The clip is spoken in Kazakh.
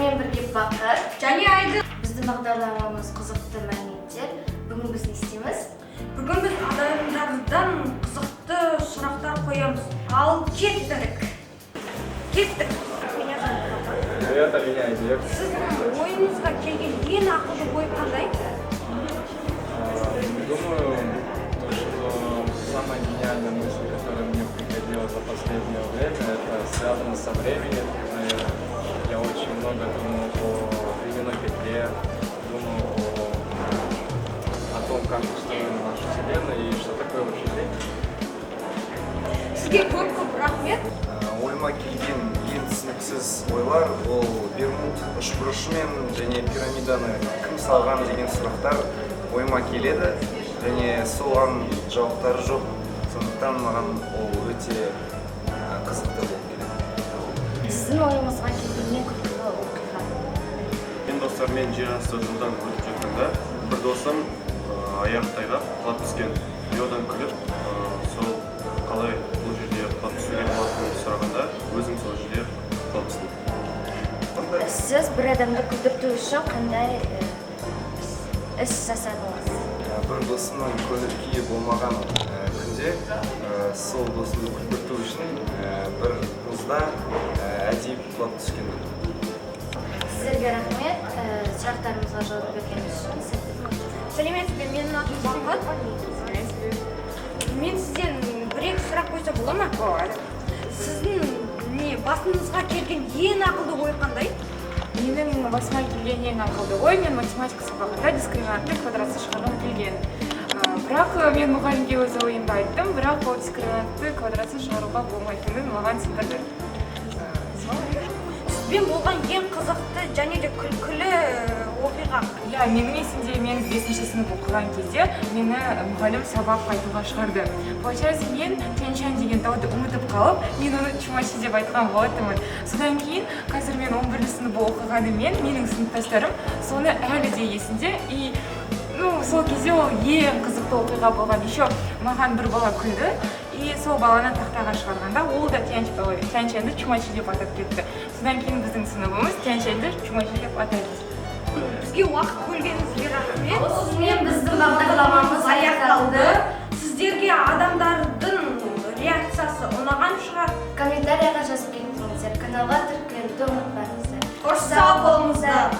Сіздермен бірге Бақыт және Айдын. Біздің бағдарламамыз «Қызықты мәліметтер». Бүгін біз не істейміз? Бүгін біз адамдардан қызықты сұрақтар қоямыз. Ал кеттік. Кеттік. Меня зовут Бақыт. Привет, а меня Айбек. Сіздің ойыңызға келген ең ақылды ой қандай? Думаю, то, что самая гениальная мысль, которая мне приходила за последнее время, это связано со временем. Наверное. Я очень много думал о временной петле, думал о том, как устроена наша Вселенная и что такое вообще время. Сізге көп көп рахмет. Ойыма келген ең түсініксіз ойлар ол Бермуд үшбұрышы мен және пирамиданы кім салған деген сұрақтар ойыма келеді және соған жауаптары жоқ, сондықтан маған ол өте қызықты болып келеді. Сіздің ойыңызға келген ең күлкілі оқиға? Мен достарыммен жер асты жолдан өтіп жатқанда бір досым аяғы тайғақ құлап түскен. Мен одан күліп, сол қалай бұл жерде құлап түсуге болатынын сұрағанда, өзім сол жерде құлап түстім. Сіз бір адамды күлдірту үшін қандай іс жасадыңыз? Бір досымның көңіл күйі болмаған күнде сол досымды күлдірту үшін бір мұзда әдейі құлап түскен. Сіздерге рахмет сұрақтарымызға жауап бергеніңіз үшін. Сәттілік! Сәлеметсіз бе, менің атым Бақыт. Мен сізден бір екі сұрақ қойса бола ма? Болады. Сіздің не басыңызға келген ең ақылды ой қандай? Менің басыма келген ең ақылды ой: мен математика сабағында дискриминантты квадратсыз шығарғым келген. Бірақ мен мұғалімге өз ойымды айттым, бірақ ол дискриминантты квадратсыз шығаруға болмайтынын маған түсіндірді. Сол. Сізбен болған ең қызықты және де күлкілі оқиға? Иә, менің есімде, мен бесінші сынып оқыған кезде мені мұғалім сабақ айтуға шығарды. Получается, мен Тянь-Шань деген тауды ұмытып қалып, мен оны Чумачи деп айтқан болатынмын. Содан кейін қазір мен 11 сынып оқығанымен, менің сыныптастарым соны әлі де есінде. И ну, сол кезде ол ең қызықты оқиға болған. Еще маған бір бала күлді, и сол баланы тақтаға шығарғанда ол да ой, Тянь-Шаньды Чумачи деп атап кетті. Содан кейін біздің сыныбымыз Тянь-Шаньды Чумачи деп атайды. Бізге уақыт бөлгеніңізге рахмет. Осымен біздің бағдарламамыз аяқталды. Сіздерге адамдардың реакциясы ұнаған шығар. Комментарийға жазып кетіңіздер, каналға тіркелуді ұмытпаңыздар. Қош, сау болыңыздар.